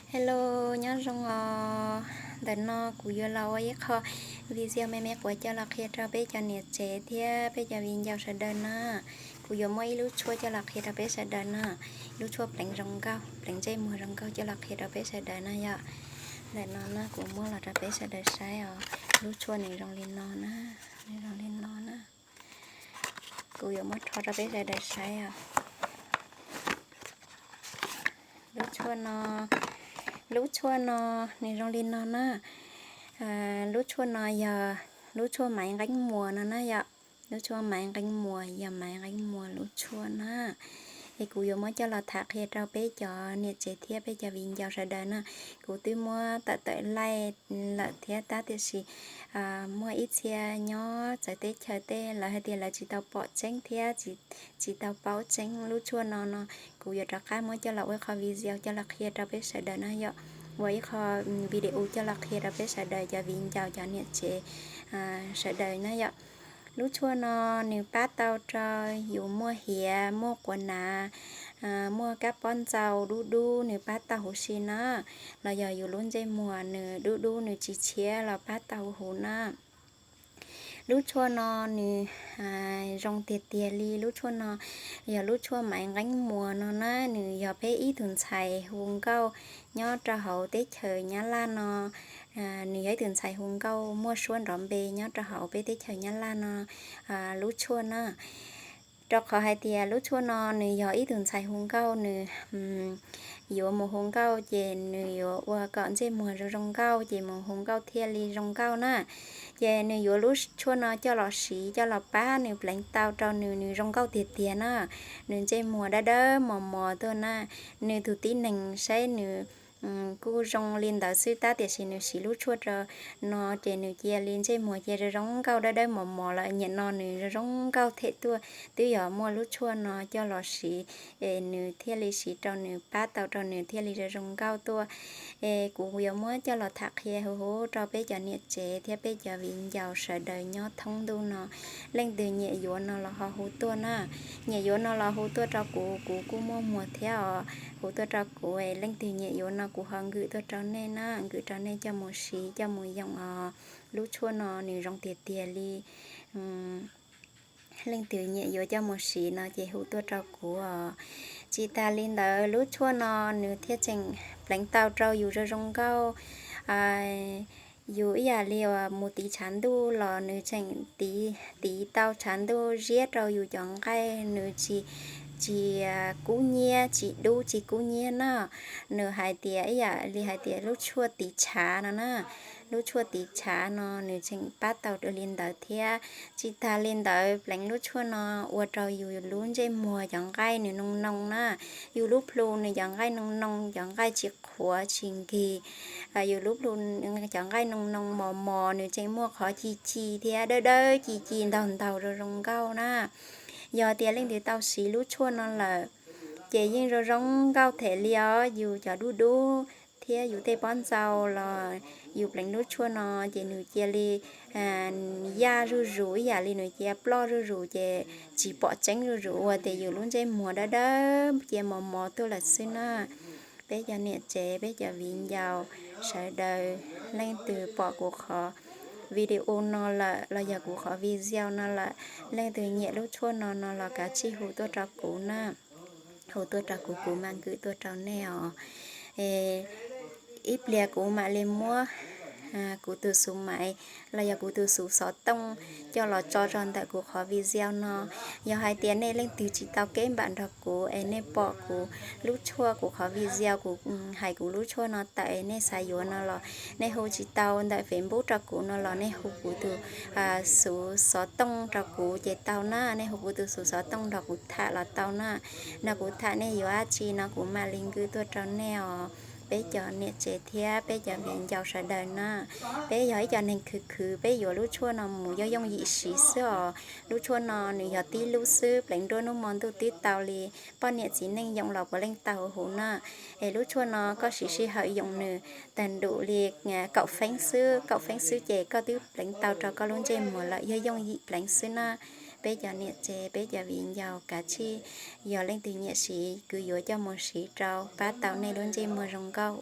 Hello, nyob zoo os. Ntawm no kuv yuav los ua ib qho video me me quav coj los qhia rau peb cov niam tsev thiab peb cov viv ncaus sawv daws na. Kuv yuav muab ib lub tshuaj coj los qhia rau peb sawv daws na. Lub tshuaj pleev zoo nkauj, pleev ntsej muag zoo nkauj coj los qhia rau peb sawv daws na yom. Ntawm no na kuv muab los rau peb sawv daws saib os. Lub tshuaj nws zoo li no na, nws zoo li no na. Kuv yuav muab rho rau peb sawv daws saib os. Lub tshuaj no, lub tshuaj no nws zoo li no na. Lub tshuaj no yog lub tshuaj maiv nqeeb muas no na yom. Lub tshuaj maiv nqeeb muas yog maiv nqeeb muas lub tshuaj na. Es kuv yuav muab coj los tham qhia rau peb cov niam tsev thiab peb cov viv ncaus sawv daws na. Kuv twb muab tawm tawm laij lawm thiab tab tiam sis muaj ib txhia nyob txawv teb chaws tej lawv hais tias lawv tsis tau pom tseeb thiab tsis tau paub tseeb lub tshuaj no no. Kuv yuav rov qab muab coj los ua qho video coj los qhia rau peb sawv daws na yom. Ua ib qho video coj los qhia rau peb sawv daws cov viv ncaus cov niam tsev sawv daws na yom. Lub tshuaj no nws pab tau rau yus muaj hiav, muaj quav nav, muaj kab pob ntxaus dub dub nws pab tau huv si na. Los yog yus lub ntsej muag nws dub dub nws tsis tshiab los pab tau huv huv na. Lub tshuaj no nws zoo tiag tiag li. Lub tshuaj no yog lub tshuaj maiv nqeeb muas no na. Nws yog peb ib tug ntxhais hu nkauj nyob rau hauv teb chaws Nyab Laj no. Nws yog ib tug ntxhais hu nkauj muaj suab nrov npe nyob rau hauv peb teb chaws Nyab Laj no lub tshuaj na. Rau qhov hais tias lub tshuaj no nws yog ib tug ntxhais hu nkauj, nws yuav mus hu nkauj ces nws yuav ua kom ntsej muag zoo zoo nkauj ces mus hu nkauj thiaj li zoo nkauj na. Ces nws yuav lub tshuaj no coj los siv coj los pab nws pleev tau rau nws, nws zoo nkauj tiag tiag na. Nws ntsej muag dawb dawb mos mos tuaj na. Nws tus tib neeg saib nws kuj zoo li ntawd xwb tab tiam sis nws siv lub tshuaj rau no ces nws cia li ntsej muag cia zoo zoo nkauj dawb dawb mos mos lawm. Nim no nws zoo zoo nkauj them tuaj, twb yog muaj lub tshuaj no coj los siv es nws thiaj li siv rau nws pab tau rau nws thiaj li zoo zoo nkauj tuaj. Es kuv yuav muab coj los tham qhia huv huv rau peb cov niam tsev thiab peb cov viv ncaus sawv daws nyob thoob ntuj no. Leej twg nyiam yuav no los ho hu tuaj na. Nyiam yuav no los hu tuaj rau kuv, kuv kuj muaj muag thiab os. Hu tuaj rau kuv, leej twg nyiam yuav no kuv ho nkwm tuaj rau nej na, nkwm rau nej coj mus siv coj mus yoom os. Lub tshuaj no nws zoo tiag tiag li. Leej twg nyiam yuav coj mus siv no ces hu tuaj rau kuv os. Tsis tas li ntawd lub tshuaj no nws thiaj tseem pleev tau rau yus zoo zoo nkauj. Yus ib yam li uas mus tiv tshav ntuj los nws tseem tiv, tiv tau tshav ntuj ziab rau yus cov nqaij, nws tsis, tsis kub nyiab, tsis dub tsis kub nyiab na. Nws hais tias ib yam li hais tias lub tshuaj tiv tshav no na. Lub tshuaj tiv tshav no nws tseem pab tau li ntawd thiab. Tsis tas li ntawd pleev lub tshuaj no ua rau yus lub ntsej muag cov nqaij nws noo noo na. Yus lub plhu nws cov nqaij noo noo, cov nqaij tsis qhuav tsis nkig. Yus lub plhu cov nqaij noo noo mos mos nws tseem muaj qhov ci ci thiab dawb dawb ci ci ntaug ntaug zoo zoo nkauj na. Yog tias leej twg tau siv lub tshuaj no lawm ces yeej zoo zoo nkauj them li os. Yus cov dub dub thiab yus tej pob ntxaus los yus pleev lub tshuaj no ces nws cia li yaj zuj zus ib yam li nws cia ploj zuj zus ces tsis pom tseeb zuj zus ua tias yus lub ntsej muag dawb dawb cia mos mos tuaj lawm xwb na. Peb cov niam tsev peb cov viv ncaus sawv daws, leej twg pom kuv qhov video no lawm los yog kuv qhov video no lawm, leej twg nyiam lub tshuaj no no los kav tsij hu tuaj rau kuv na. Hu tuaj rau kuv, kuv mam nkwm tuaj rau nej os. Ib pliag kuv mam li muab kuv tus xu maiv los yog kuv tus xu xov tooj coj los tso rau ntawm kuv qhov video no. Yog hais tias nej leej twg tsis tau keb npam nrog kuv es nej pom kuv lub tshuaj, kuv qhov video kuv hais kuv lub tshuaj no tawm es nej xav yuav no los nej hu tsis tau ntawm Facebook rau kuv no los nej hu kuv tus xu xov tooj rau kuv ces tau na. Nej hu kuv tus xu xov tooj nrog kuv tham los tau na. Nrog kuv tham nej yuav dab tsi no kuv mam li nkwm tuaj rau nej os. Peb cov niam tsev thiab peb cov viv ncaus sawv daws na, peb yog ib co neeg khwv khwv, peb yuav lub tshuaj no mus yooj yooj yim siv xwb os. Lub tshuaj no nws yog tib lub xwb, pleev nruab hnub hmo ntuj twb tau li. Poj niam txiv neej yoom los puav leej tau huv huv na. Es lub tshuaj no koj siv sij hawm yoom nws tag nrho li kaum feeb xwb, kaum feeb xwb ces koj twb pleev tau rau koj lub ntsej muag lawm, yog yooj yim pleev xwb na. Peb cov niam tsev, peb cov viv ncaus kav tsij, yog leej twg nyiam siv kuv yuav coj mus siv rau pab tau nej lub ntsej muag zoo nkauj.